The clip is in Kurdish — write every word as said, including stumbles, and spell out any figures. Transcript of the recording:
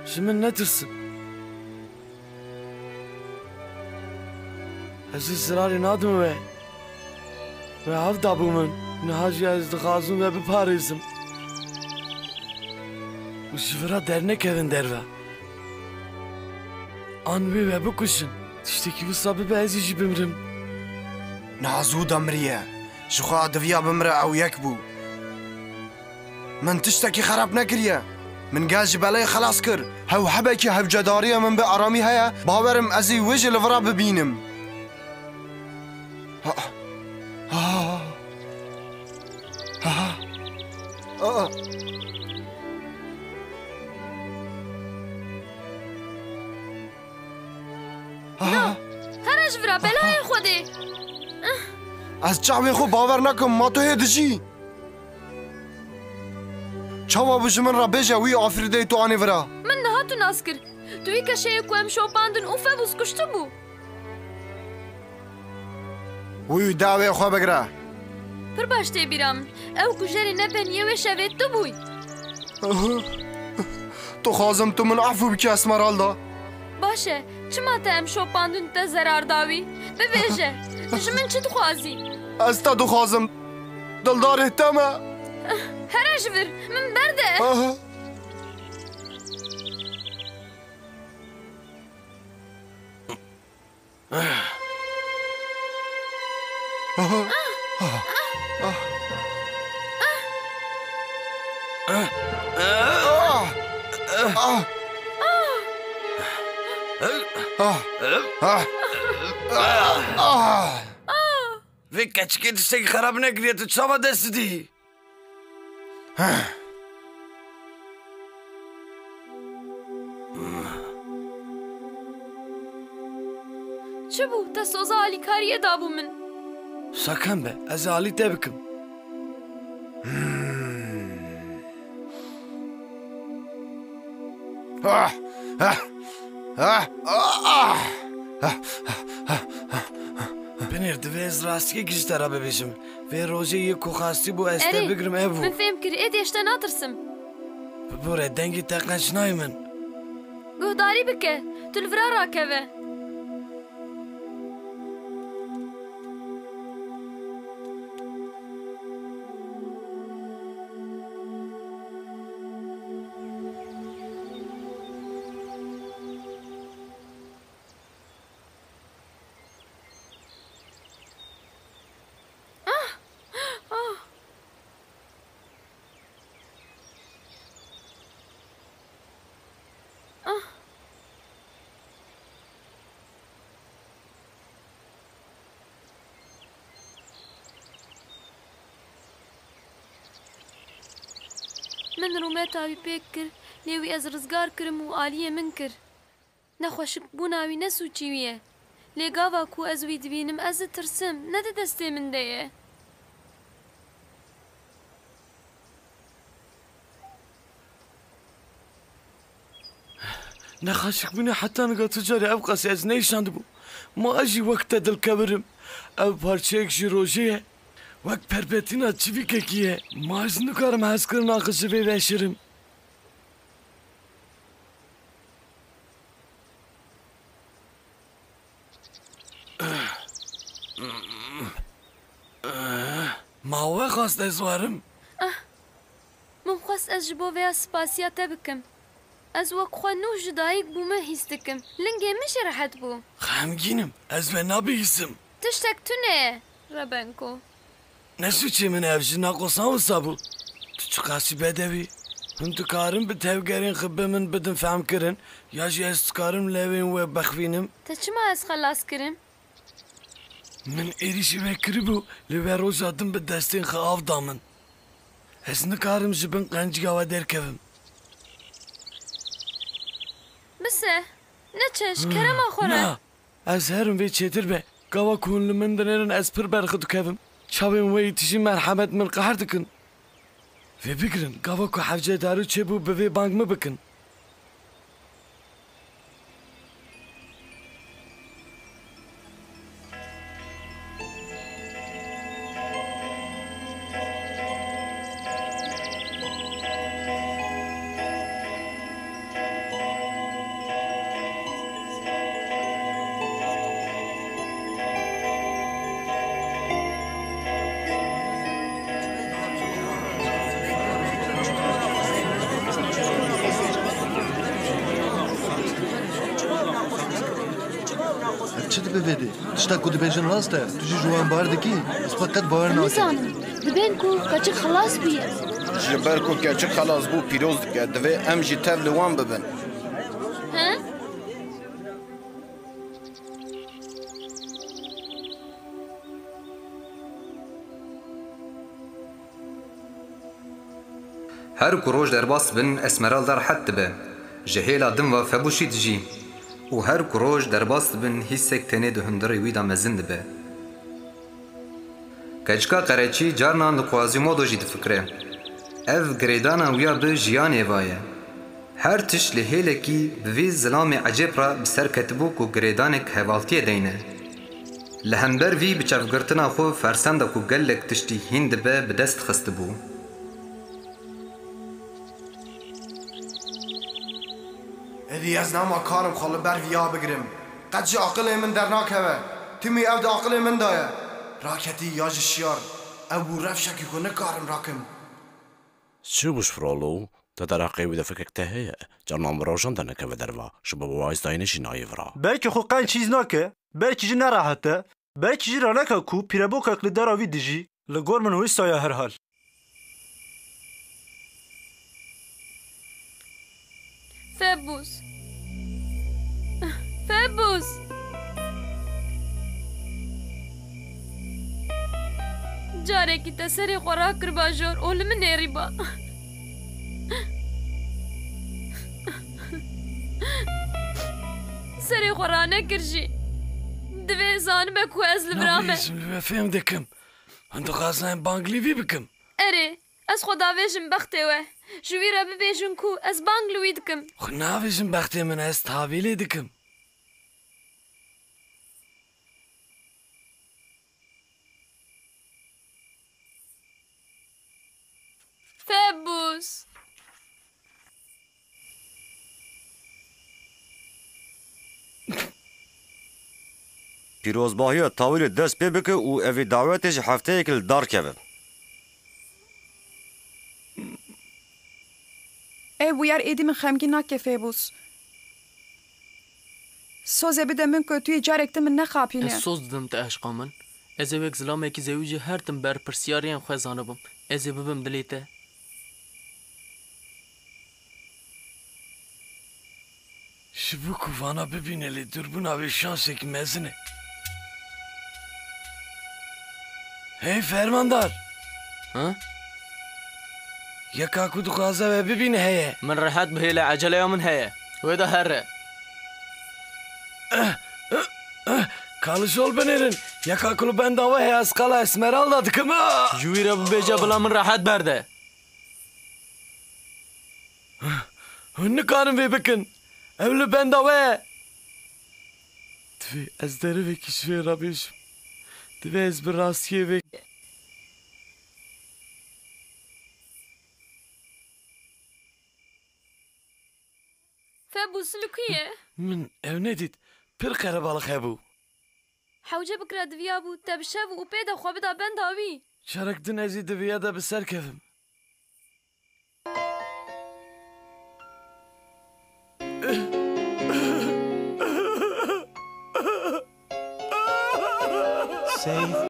Ji min netirsin. Ez ê zirarê nadim we. We ev dabû min. Niha jî ez dixwazim we biparêzim. Û ji vira dernekevin derve. An wê we bikujin. Tiştekî wisa bibe ez ê jî bimrim. Niha zû de miriye. Ji xwe diviya bimire ew yek bû. Min tiştekî xerab nekiriye. Min gel ji belayê xelas kir. Hew hebekî hewcedariya min bi aramî heye, bawer im ez ê wê jî li vira bibînim. Ha. Ha. Ha. Aa. Na, here ji vira belayê Xwedê. Ez çavên xwe bawer nakim, ma tu hê dijî? Çawa bû ji min re bêje wî afirîdeyî tu anî vira? Min niha tu nas kir. Tu wî keşeyê ku em şopandin û Febûs kuştibû. Wî dawê xwe bigire. Pir baş tê bîra min. Ew kujerê nebeniyê wê şevê tu bûyî. Dixwazim tu min efû bikî Esmeralda. Baş e, çima te em şopandin te zerar dawî? Bibêje, tu ji min çi dixwazî? Ez te dixwazim. Dildarê te me. Here ji vir, min berde. Aha. Vê keçikê tiştekî xerab nekiriye, tu çawa dest didî? Çi bû? Te soza alîkariyê dabû min. Sakin be, ez ê alî te bikim. Binêr, divê ez rastiyekî ji te re bibêjim. Vê rojê yê ku xwestî bû ez te Erê, bigirim, ev bû. Min fêm kir, êdî ez ji te natirsim. Bibore, dengê te qenc nayê min. Guhdarî bike, tu li vira rakeve. Min rûmeta wî pêk kir, lê wî ez rizgar kirim û aliyê min kir. Nexweşikbûna wî ne sûcî wî ye. Lê gava ku ez wî dibînim, ez ditirsim, ne di destê min de ye. Nexweşikbûnê heta niha tu carê ew qasî ez neyşandibûm. Ma ez jî wek te dilkewir im. Ew parçeyek ji rojê ye. Wek perpetîna çivîkekî ye. Ma ez nikarim hezkirina xwe ji vê veşêrim. Ma we xwest ez werim? Min xwest ez ji bo vêya spasiya te bikim. Ez wek xwe nû ji dayik bûme hîs dikim. Lingê min jî rehet bû. Xemgîn im. Ez we nabihîsim. Tiştek tune ye, Rebenko. Ne sûcê min e, ev jina qosan wisa bû. Tu çiqasî bedewî? Hûn dikarin bi tevgerên xwe bi min bidin fehmkirin, ya jî ez dikarim lewên we bixwînim? Te çima ez xelas kirim? Min êrîşî we kiribû, lê we roja din bi destên xwe av da min. Ez nikarim ji bin qenciya we derkevim. Bise, neçe, ji kerema xwe re. Na, ez herim vê çêtir be. Gava ku hûn li min dinêrin, ez pir berxwe dikevim. Çavên we yî tijî merhemet min qehr dikin. Vê bigirin, gava ku hevcedarû çêbû, bi vê bang min bikin. Vê de. Tişta ku dibêjin rast e. Tu jî ji wan bar dikî. Ez xwe qet bawer nakim. Nizanim. Dibên ku keçik xilas bûye. Ji ber ku keçik xelas bû, pîroz dike. Divê em jî tev li wan bibin. He? Her ku roj derbas dibin, Esmeralda rehet dibe. Ji hêla din ve Febûşî dijî. Û her ku roj derbas dibin, hîsek tenê di hundirê wî de mezin dibe. Keçika qereçî carnan li Quasimodo jî difikire. Ev girêdana wî ya bi jiyanê ve ye. Her tişt li hêlekî bi vî zilamê ecêb re bi ser ketibû ku girêdanek hevaltiyê deyne. Li hember vî bi çavgirtina xwe fersenda ku gelek tiştî hîn dibe bi dest xistibû. Êdî ez nema karim xwe li ber viya bigirim. Qet ji aqilê min dernakeve. Timî ew di aqilê min de ye. Raketî ya ji şiyar. Ew bû rewşekî ku nikarim rakim. Çi bû ji Frollo? Di derheqê wî de fikirek te heye? Carnan bi rojan dernekeve derve, ji bo wayîzdayînê jî nayê vira. Belkî xwe qenc hîs nake, belkî jî nerehet e, belkî jî raneke ku pîrebokek li dera wî dijî. Li gor min wisa ye herhal. Febûs. Febûs! Carekî te serê xwe rakiriba jor û li min nêrîba. Serê xwe ranekir jî. Divê zanibe ku ez li vira me. Navêjim li we fêm dikim. Hûn dixwazin em bang li vî bikim? Erê, ez xwe davêjim bextê we. Ji wî re bibêjin ku ez bang li wî dikim. Xwe navêjim bextê min, ez tavî lê dikim. Febûs. Pîrozbahiya tawîlê dest pê bike û evî dawetê ji hefteyekê li dar keve. Ev bûyer êdî min xemgîn nake, Fêbûs. Sozê bide min ku tu yê carek din min nexapîne. Ez soz didim te eşqa min. Ez ê wek zilamekî zewicî her tim berpirsiyariyên xwe zanibim. Ez ê bibim dilê te. Ji bo ku vana bibîne lê dûrbûna wê şansekî mezin e. Hey fermandar! Ha? Yeka ku dixwaze we bibîne heye. Min rehet bihêle, eceleya min heye. Wê de here. Ka li jol binêrin. Yeka ku li benda we heye, ez qala Esmeralda dikim. Ah! Ji wî re bibêje bila min rehet berde. Hûn nikarin vê bikin. Ew li benda we ye. Divê ez derivekî ji vê re bêjim. Divê ez bi rastiyê vê. Febûs li ku ye? Min ew nedît. Pir qerebalix hebû. Hewce bikira diviya bû te bi şev û pê de xwe bida benda wî. Carek din ez ê diviya de bi ser kevim. Seyf.